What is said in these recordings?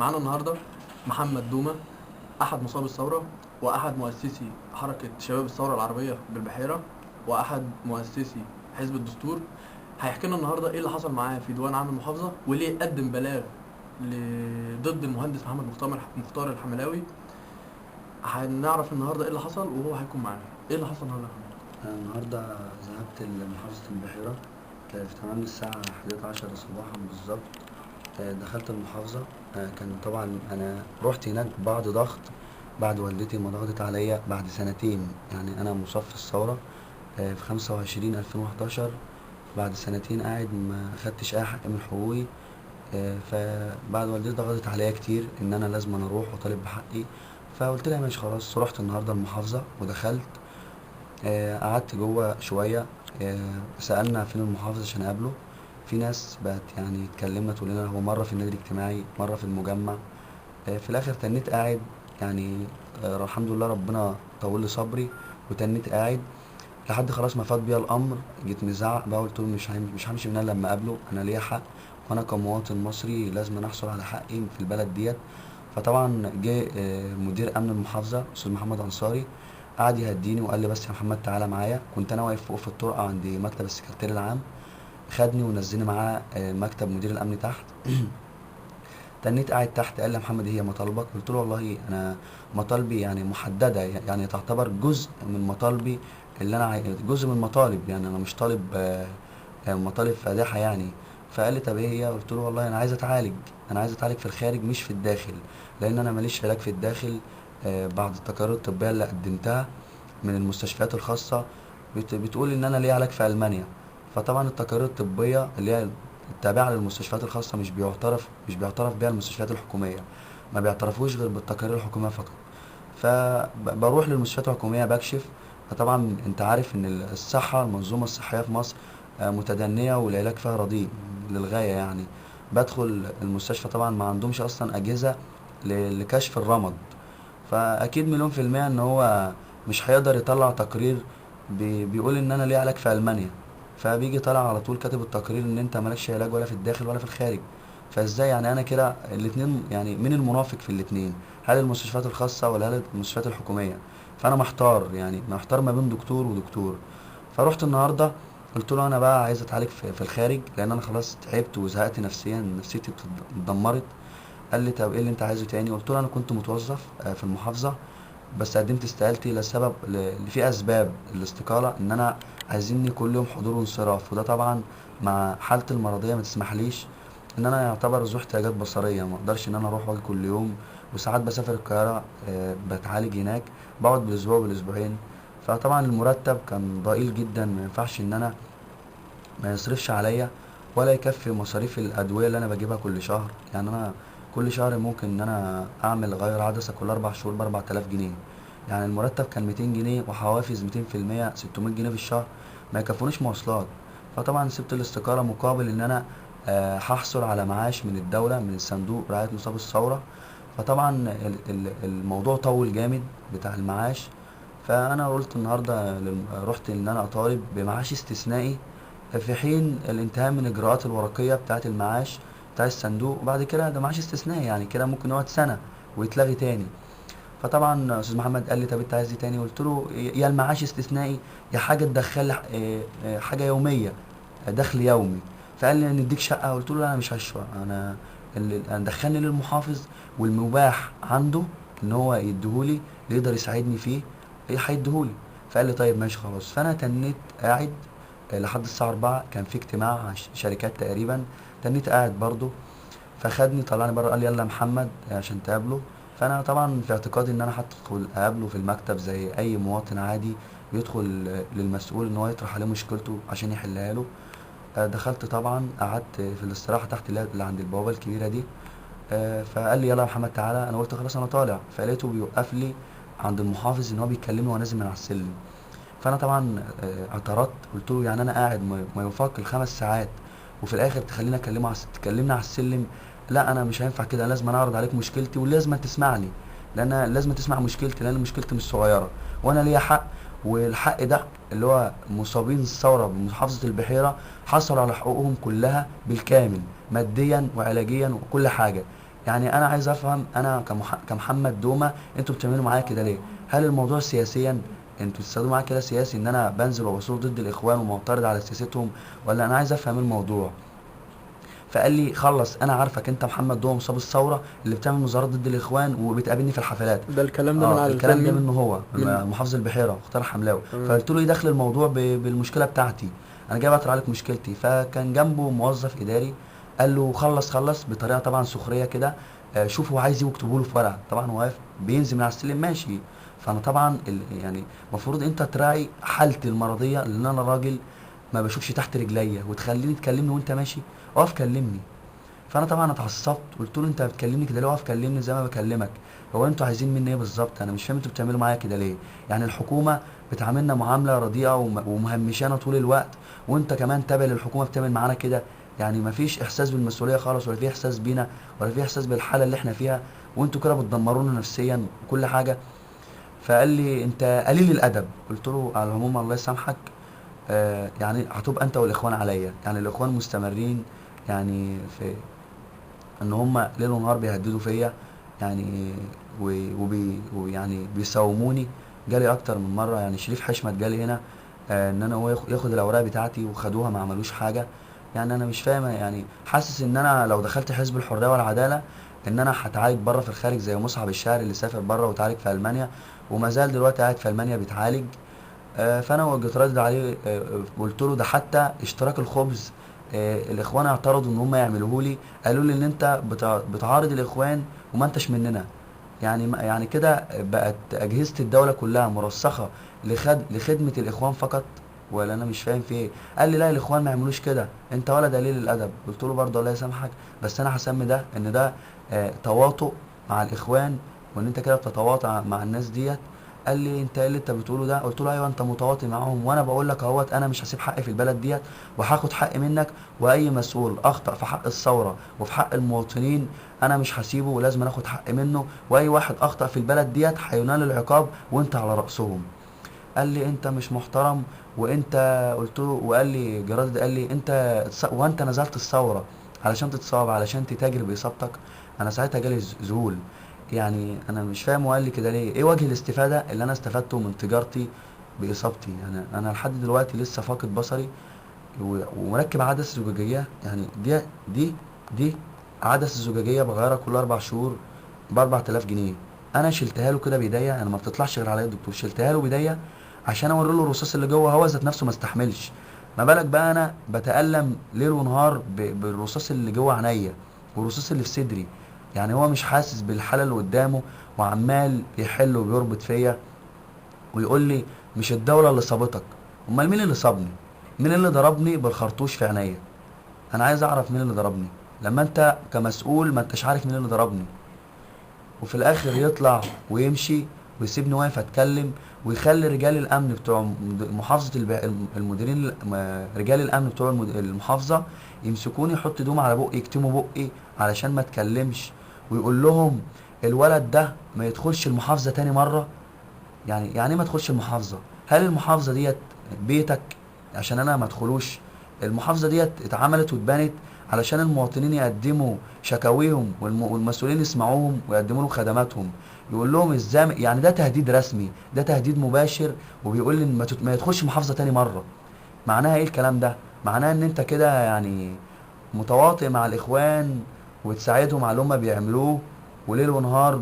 معانا النهارده محمد دومة، احد مصاب الثورة واحد مؤسسي حركة شباب الثورة العربية بالبحيره واحد مؤسسي حزب الدستور. هيحكي لنا النهارده ايه اللي حصل معاه في ديوان عام المحافظة وليه قدم بلاغ ضد المهندس محمد مختار الحملاوي. هنعرف النهارده ايه اللي حصل وهو هيكون معانا. ايه اللي حصل النهارده يا محمد؟ أنا النهاردة ذهبت لمحافظة البحيرة في تمام الساعة 11 صباحا بالظبط. دخلت المحافظة. كان طبعا أنا رحت هناك بعد ضغط، بعد والدتي ما ضغطت عليا بعد سنتين. يعني أنا مصاب في الثورة في 25/2011، بعد سنتين قاعد ما خدتش أي حق من حقوقي. فبعد والدتي ضغطت عليا كتير إن أنا لازم أنا أروح وأطالب بحقي، فقلت لها ماشي خلاص. رحت النهاردة المحافظة ودخلت، قعدت جوه شوية. سألنا فين المحافظ عشان اقابله. في ناس بقت يعني اتكلمنا تقول لنا هو مرة في النادي الاجتماعي، مرة في المجمع. في الاخر تنيت قاعد، يعني الحمد لله ربنا طول لي صبري وتنيت قاعد لحد خلاص ما فات بيا الامر. جيت مزعق بقى، قلت له مش همشي من هنا لما اقابله، انا ليا حق وانا كمواطن مصري لازم أنا احصل على حقي في البلد ديت. فطبعا جه مدير امن المحافظة استاذ محمد انصاري، قعد يهديني وقال لي بس يا محمد تعالى معايا. كنت انا واقف فوق في الطرقه عند مكتب السكرتير العام، خدني ونزلني معاه مكتب مدير الامن تحت. تنيت قاعد تحت، قال لي يا محمد هي مطالبك؟ قلت له والله انا مطالبي يعني محددة، يعني تعتبر جزء من مطالبي اللي انا جزء من مطالب، يعني انا مش طالب مطالب فادحة يعني. فقال لي طب ايه هي؟ قلت له والله انا عايز اتعالج، انا عايز اتعالج في الخارج مش في الداخل، لان انا ماليش علاج في الداخل. بعد التقارير الطبية اللي قدمتها من المستشفيات الخاصة بتقول ان انا ليا علاج في المانيا. فطبعا التقارير الطبية اللي هي التابعة للمستشفيات الخاصة مش بيعترف بيها المستشفيات الحكومية، ما بيعترفوش غير بالتقارير الحكومية فقط. فبروح للمستشفيات الحكومية بكشف. فطبعا انت عارف ان المنظومة الصحية في مصر متدنيه والعلاج فيها رديء للغاية. يعني بدخل المستشفى طبعا ما عندهمش اصلا اجهزة لكشف الرمد، فاكيد 1,000,000% ان هو مش هيقدر يطلع تقرير بيقول ان انا ليه علاج في المانيا. فبيجي طالع على طول كاتب التقرير ان انت مالكش علاج ولا في الداخل ولا في الخارج. فازاي يعني انا كده الاتنين، يعني مين المنافق في الاتنين؟ هل المستشفيات الخاصة ولا هل المستشفيات الحكومية؟ فانا محتار، يعني محتار ما بين دكتور ودكتور. فروحت النهارده قلت له انا بقى عايز اتعالج في الخارج، لان انا خلاص تعبت وزهقت نفسيا، نفسيتي اتدمرت. قال لي طب ايه اللي انت عايزه تاني؟ قلت له انا كنت متوظف في المحافظة، بس قدمت استقالتي لسبب في اسباب الاستقالة ان انا عايزيني كل يوم حضور وانصراف، وده طبعا مع حالتي المرضية ما تسمحليش ان انا يعتبر ذو احتياجات بصريه، ما اقدرش ان انا اروح واجي كل يوم. وساعات بسافر القاهرة بتعالج هناك، بقعد بالاسبوع بالاسبوعين. فطبعا المرتب كان ضئيل جدا، ما ينفعش ان انا ما يصرفش عليا ولا يكفي مصاريف الادوية اللي انا بجيبها كل شهر. يعني انا كل شهر ممكن ان انا اعمل غير عدسة كل 4 شهور ب 4000 جنيه. يعني المرتب كان 200 جنيه وحوافز ميتين في المية، ستمية جنيه في الشهر، ما يكفونيش مواصلات. فطبعا سبت الاستقالة مقابل ان انا هحصل على معاش من الدولة من صندوق رعاية مصاب الثورة. فطبعا الموضوع طول جامد بتاع المعاش. فانا قلت النهارده رحت ان انا اطالب بمعاش استثنائي في حين الانتهاء من الاجراءات الورقية بتاعه المعاش بتاع الصندوق، وبعد كده ده معاش استثنائي، يعني كده ممكن يقعد سنة ويتلغي تاني. فطبعا استاذ محمد قال لي طب انت عايز ايه تاني؟ قلت له يا المعاش استثنائي يا حاجة تدخل لي حاجة يومية، دخل يومي. فقال لي نديك شقه؟ قلت له لا انا مش عايز شقه، انا دخلني للمحافظ والمباح عنده ان هو يديهولي اللي يقدر يساعدني فيه ايه هيديهولي. فقال لي طيب ماشي خلاص. فانا تنيت قاعد لحد الساعة 4، كان في اجتماع شركات تقريبا، تنيت قاعد برضو. فخدني طلعني بره قال لي يلا يا محمد عشان تقابله. فانا طبعا في اعتقادي ان انا هدخل اقابله في المكتب زي اي مواطن عادي بيدخل للمسؤول ان هو يطرح عليه مشكلته عشان يحلها له. دخلت طبعا قعدت في الاستراحة تحت اللي عند البوابة الكبيرة دي. فقال لي يلا يا محمد تعالى. انا قلت خلاص انا طالع، فلقيته بيوقف لي عند المحافظ ان هو بيكلمني وانا نازل من على السلم. فانا طبعا اعترضت، قلت له يعني انا قاعد ما يوافق الخمس ساعات وفي الاخر تخليني اكلمه تكلمني على السلم؟ لا انا مش هينفع كده، لازم انا اعرض عليك مشكلتي ولازم تسمعني، لان لازم تسمع مشكلتي، لان مشكلتي مش صغيرة وانا ليا حق، والحق ده اللي هو مصابين الثورة بمحافظة البحيرة حصلوا على حقوقهم كلها بالكامل ماديا وعلاجيا وكل حاجة. يعني انا عايز افهم، انا كمحمد دومة انتوا بتعملوا معايا كده ليه؟ هل الموضوع سياسيا؟ انتوا بتستخدموا معايا كده سياسي ان انا بنزل وبصور ضد الاخوان ومعترض على سياستهم، ولا انا عايز افهم الموضوع؟ فقال لي خلص انا عارفك انت محمد دومة مصاب الثورة اللي بتعمل مظاهرات ضد الاخوان وبتقابلني في الحفلات. ده الكلام ده من على الكلام لسان ده مين؟ منه هو، من محافظ البحيرة مختار حملاوي. تمام. فقلت له ايه دخل الموضوع بالمشكلة بتاعتي؟ انا جاي بطرح عليك مشكلتي. فكان جنبه موظف اداري قال له خلص خلص بطريقة طبعا سخرية كده، شوف هو عايز ايه واكتبه له في ورقة. طبعا هو واقف بينزل من على السلم ماشي. فانا طبعا يعني المفروض انت تراعي حالتي المرضية، لان انا راجل ما بشوفش تحت رجليا، وتخليني تكلمني وانت ماشي، اقف كلمني. فانا طبعا اتعصبت، قلت له انت بتكلمني كده ليه؟ اقف كلمني زي ما بكلمك. هو انتوا عايزين مني ايه بالظبط؟ انا مش فاهم انتوا بتعملوا معايا كده ليه؟ يعني الحكومة بتعاملنا معاملة رديئة ومهمشانا طول الوقت، وانت كمان تابع للحكومة بتعمل معانا كده. يعني مفيش احساس بالمسؤولية خالص، ولا في احساس بينا، ولا في احساس بالحالة اللي احنا فيها، وانتوا كده بتدمرونا نفسيا وكل حاجة. فقال لي انت قليل الادب. قلت له على العموم الله يسامحك، يعني هتبقى انت والاخوان عليا. يعني الاخوان مستمرين يعني في ان هم ليل ونهار بيهددوا فيا، يعني ويعني بيساوموني. جالي اكتر من مرة، يعني شريف حشمت جالي هنا، ان انا هو ياخد الاوراق بتاعتي وخدوها ما عملوش حاجة. يعني انا مش فاهم، يعني حاسس ان انا لو دخلت حزب الحرية والعدالة ان انا هتعالج بره في الخارج زي مصعب الشاعر اللي سافر بره وتعالج في المانيا وما زال دلوقتي قاعد في المانيا بيتعالج. فانا جيت رد عليه، قلت له ده حتى اشتراك الخبز، الاخوان اعترضوا ان هم يعملوه لي، قالوا لي ان انت بتعارض الاخوان وما انتش مننا. يعني كده بقت اجهزة الدولة كلها مرسخه لخدمة الاخوان فقط، ولا انا مش فاهم في ايه؟ قال لي لا الاخوان ما يعملوش كده، انت ولا دليل الادب. قلت له برضه الله يسامحك، بس انا هسمي ده ان ده تواطؤ مع الاخوان، وان انت كده بتتواطأ مع الناس ديت. قال لي انت ايه اللي انت بتقوله ده؟ قلت له ايوه انت متواطئ معاهم، وانا بقول لك اهوت انا مش هسيب حقي في البلد ديت، وهاخد حقي منك، واي مسؤول اخطا في حق الثورة وفي حق المواطنين انا مش هسيبه، ولازم اخد حقي منه، واي واحد اخطا في البلد ديت هينال العقاب وانت على راسهم. قال لي انت مش محترم، وانت قلت له، وقال لي جراد قال لي انت وانت نزلت الثورة علشان تتصاب، علشان تتاجر باصابتك. انا ساعتها جالي ذهول، يعني انا مش فاهم هو قال لي كده ليه، ايه وجه الاستفادة اللي انا استفدته من تجارتي باصابتي؟ يعني انا لحد دلوقتي لسه فاقد بصري ومركب عدسة زجاجيه، يعني دي عدسة زجاجيه بغيرها كل 4 شهور ب 4000 جنيه. انا شلتها له كده بايديا، انا ما بتطلعش غير عليا الدكتور، شلتها له بايديا عشان اوري له الرصاص اللي جوه، هو ذات نفسه ما استحملش، ما بالك بقى انا بتألم ليل ونهار بالرصاص اللي جوه عينيا والرصاص اللي في صدري. يعني هو مش حاسس بالحالة اللي قدامه، وعمال يحل وبيربط فيا ويقول لي مش الدولة اللي صابتك. امال مين اللي صابني؟ مين اللي ضربني بالخرطوش في عينيا؟ انا عايز اعرف مين اللي ضربني، لما انت كمسؤول ما انتش عارف مين اللي ضربني. وفي الاخر يطلع ويمشي ويسيبني واقف اتكلم، ويخلي رجال الامن بتوع محافظة المديرين رجال الامن بتوع المحافظة يمسكوني، يحطوا ايدهم على بقي، يكتموا بقي علشان ما اتكلمش، ويقول لهم الولد ده ما يدخلش المحافظة تاني مرة. يعني ايه ما تدخلش المحافظة؟ هل المحافظة ديت بيتك عشان انا ما ادخلوش؟ المحافظة ديت اتعملت واتبنت علشان المواطنين يقدموا شكاويهم والمسؤولين يسمعوهم ويقدموا لهم خدماتهم. يقول لهم ازاي؟ يعني ده تهديد رسمي، ده تهديد مباشر، وبيقول لي ما يدخلش محافظة تاني مرة. معناها ايه الكلام ده؟ معناها ان انت كده يعني متواطئ مع الاخوان وتساعدهم على اللي هم بيعملوه، وليل ونهار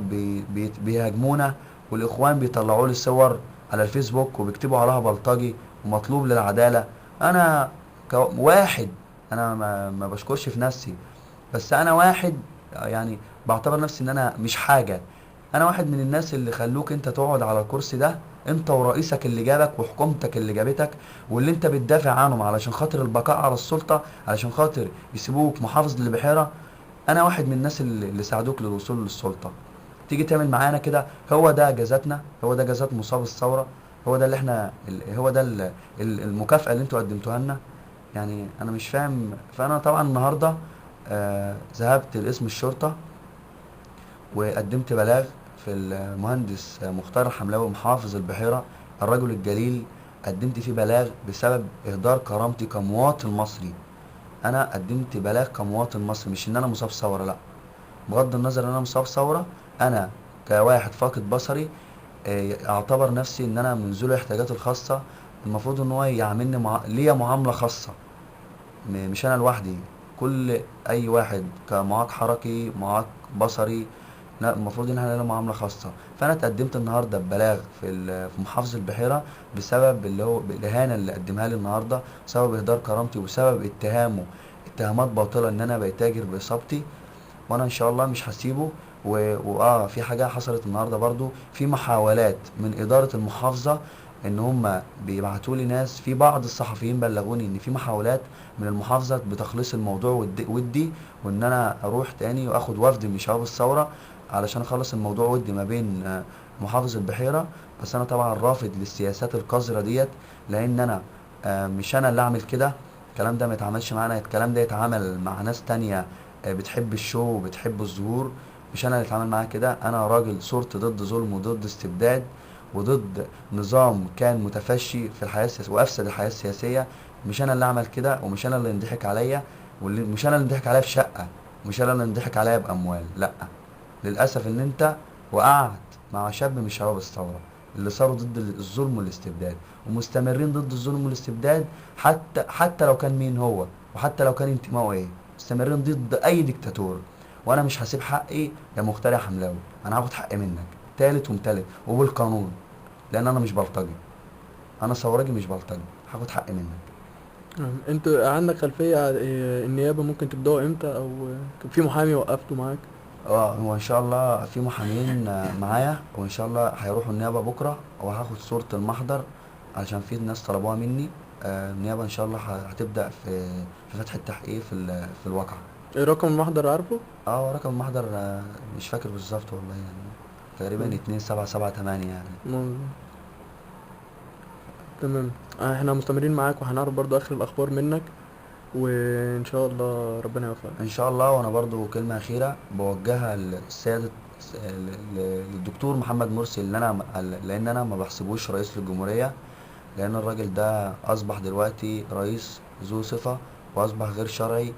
بيهاجمونا، والاخوان بيطلعوا لي صور على الفيسبوك وبيكتبوا عليها بلطجي ومطلوب للعدالة. انا واحد، انا ما بشكرش في نفسي، بس انا واحد يعني بعتبر نفسي ان انا مش حاجة. انا واحد من الناس اللي خلوك انت تقعد على الكرسي ده، انت ورئيسك اللي جابك وحكومتك اللي جابتك واللي انت بتدافع عنهم علشان خاطر البقاء على السلطة، علشان خاطر يسيبوك محافظ للبحيرة. انا واحد من الناس اللي ساعدوك للوصول للسلطة، تيجي تعمل معانا كده؟ هو ده جزاتنا؟ هو ده جزات مصاب الثورة؟ هو ده اللي احنا هو ده المكافأة اللي انتوا قدمتوها لنا؟ يعني انا مش فاهم. فانا طبعا النهارده ذهبت لقسم الشرطة وقدمت بلاغ في المهندس مختار الحملاوي محافظ البحيرة الرجل الجليل، قدمت فيه بلاغ بسبب إهدار كرامتي كمواطن مصري. أنا قدمت بلاغ كمواطن مصري، مش إن أنا مصاب ثورة، لأ. بغض النظر ان انا مصاب ثورة، انا كواحد فاقد بصري اعتبر نفسي ان انا من ذوي الاحتياجات الخاصة، المفروض ان هو يعاملني ليا معاملة خاصة، مش انا لوحدي، كل اي واحد كمعاق حركي معاق بصري، لا المفروض ان احنا لنا معاملة خاصة. فانا اتقدمت النهارده ببلاغ في محافظة البحيرة بسبب اللي هو الاهانة اللي قدمها لي النهارده، بسبب اهدار كرامتي وبسبب اتهامه اتهامات باطله ان انا بتاجر باصابتي، وانا ان شاء الله مش هسيبه. في حاجة حصلت النهارده برضو، في محاولات من ادارة المحافظة ان هم بيبعتوا لي ناس، في بعض الصحفيين بلغوني ان في محاولات من المحافظة بتخليص الموضوع ودي، وان انا اروح تاني واخد وفد من شباب الثورة علشان اخلص الموضوع ودي ما بين محافظ البحيرة. بس انا طبعا رافض للسياسات القذرة ديت، لان انا مش انا اللي اعمل كده، الكلام ده ما يتعاملش معانا، الكلام ده يتعامل مع ناس تانية بتحب الشو وبتحب الظهور، مش انا اللي اتعامل معاه كده. انا راجل صورت ضد ظلم وضد استبداد وضد نظام كان متفشي في الحياة السياسية وافسد الحياة السياسية، مش انا اللي اعمل كده، ومش انا اللي ينضحك عليا، مش انا اللي ينضحك عليا في شقه، مش انا اللي ينضحك عليا باموال. لا، للاسف ان انت وقعت مع شاب من شباب الثورة اللي صاروا ضد الظلم والاستبداد ومستمرين ضد الظلم والاستبداد، حتى لو كان مين هو وحتى لو كان انتمائه ايه، مستمرين ضد اي ديكتاتور. وانا مش هسيب حقي يا مخترع حملاوي، انا هاخد حقي منك تالت ومتالت وبالقانون، لان انا مش بلطجي، انا ثورجي مش بلطجي، هاخد حقي منك. انت عندك خلفية النيابة ممكن تبداوا امتى، او في محامي وقفته معاك؟ هو ان شاء الله في محامين معايا، وان شاء الله هيروحوا النيابة بكره، وهاخد صوره المحضر علشان في ناس طلبوها مني. النيابة ان شاء الله هتبدا في فتح التحقيق في الواقعة. ايه رقم المحضر عارفه؟ رقم المحضر مش فاكر بالظبط والله، يعني تقريبا 2778 يعني. تمام، احنا مستمرين معاك وهنعرف برضو اخر الاخبار منك، وان شاء الله ربنا يوفقك ان شاء الله. وانا برضو كلمة اخيرة بوجهها للسيادة للدكتور محمد مرسي، اللي انا لان انا ما بحسبوش رئيس للجمهورية، لان الراجل ده اصبح دلوقتي رئيس ذو صفة واصبح غير شرعي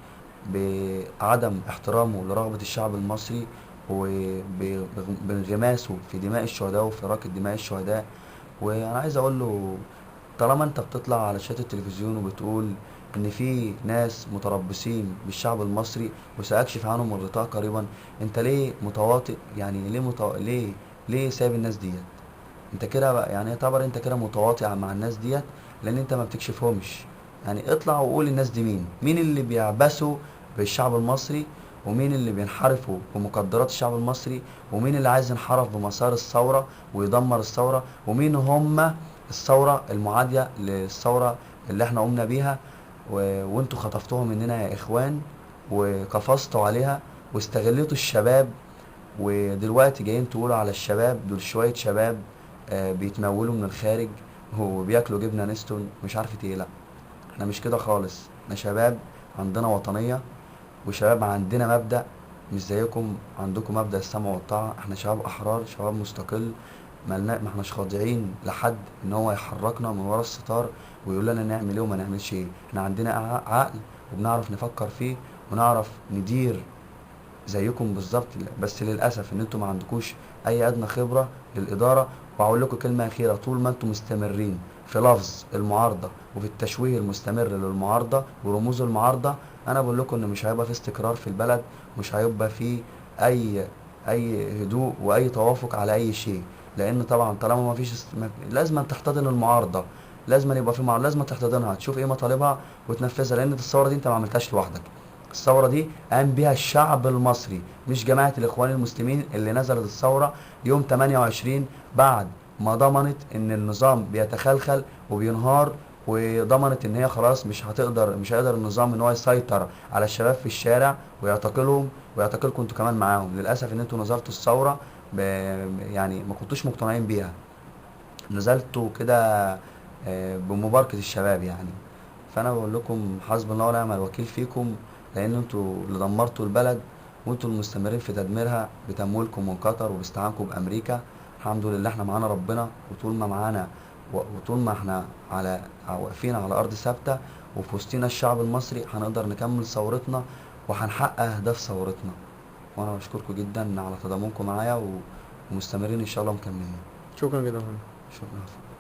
بعدم احترامه لرغبة الشعب المصري وبانغماسه في دماء الشهداء وفي راكة دماء الشهداء. وانا عايز اقول له طالما انت بتطلع على شاشة التلفزيون وبتقول ان في ناس متربصين بالشعب المصري وسأكشف عنهم الغطاء قريبا، انت ليه متواطئ؟ يعني ليه ليه سايب الناس ديت؟ انت كده بقى يعني يعتبر انت كده متواطئ مع الناس ديت، لان انت ما بتكشفهمش. يعني اطلع وقول الناس دي مين، مين اللي بيعبثوا بالشعب المصري، ومين اللي بينحرفوا بمقدرات الشعب المصري، ومين اللي عايز ينحرف بمسار الثورة ويدمر الثورة، ومين هم الثورة المعادية للثورة اللي احنا قمنا بيها وانتوا خطفتوها مننا يا اخوان وقفزتوا عليها واستغلتوا الشباب، ودلوقتي جايين تقولوا على الشباب دول شوية شباب بيتمولوا من الخارج وبياكلوا جبنة نستون مش عارفة ايه. لا، احنا مش كده خالص، احنا شباب عندنا وطنية وشباب عندنا مبدأ، مش زيكم عندكم مبدأ السمع والطاعة. احنا شباب احرار، شباب مستقل، ما احناش خاضعين لحد ان هو يحركنا من ورا الستار ويقول لنا نعمل ايه وما نعملش ايه. احنا عندنا عقل وبنعرف نفكر فيه ونعرف ندير زيكم بالظبط، بس للاسف ان انتم ما عندكوش اي ادنى خبره للادارة. وهقول لكم كلمة اخيرة، طول ما انتم مستمرين في لفظ المعارضة وفي التشويه المستمر للمعارضه ورموز المعارضة، انا بقول لكم ان مش هيبقى في استقرار في البلد، مش هيبقى في اي هدوء واي توافق على اي شيء. لان طبعا طالما ما فيش لازم تحتضن المعارضة، لازم يبقى في معارضة، لازم تحتضنها، تشوف ايه مطالبها وتنفذها. لان الثورة دي انت ما عملتهاش لوحدك، الثورة دي قام بيها الشعب المصري، مش جماعة الاخوان المسلمين اللي نزلت الثورة يوم 28 بعد ما ضمنت ان النظام بيتخلخل وبينهار، وضمنت ان هي خلاص مش هيقدر النظام ان هو يسيطر على الشباب في الشارع ويعتقلهم ويعتقلكم انتوا كمان معاهم. للاسف ان انتوا نزلتوا الثورة يعني ما كنتوش مقتنعين بيها، نزلتوا كده بمباركه الشباب يعني. فانا بقول لكم حسب الله ونعم الوكيل فيكم، لان انتوا اللي دمرتوا البلد وانتوا المستمرين في تدميرها بتمويلكم من قطر وباستعانكم بامريكا. الحمد لله احنا معانا ربنا، وطول ما معانا وطول ما احنا على واقفين على ارض ثابتة وفي وسطينا الشعب المصري هنقدر نكمل ثورتنا وهنحقق اهداف ثورتنا. وانا بشكركم جدا على تضامنكم معايا ومستمرين ان شاء الله مكملين. شكرا جدا يا فندم. شكرا.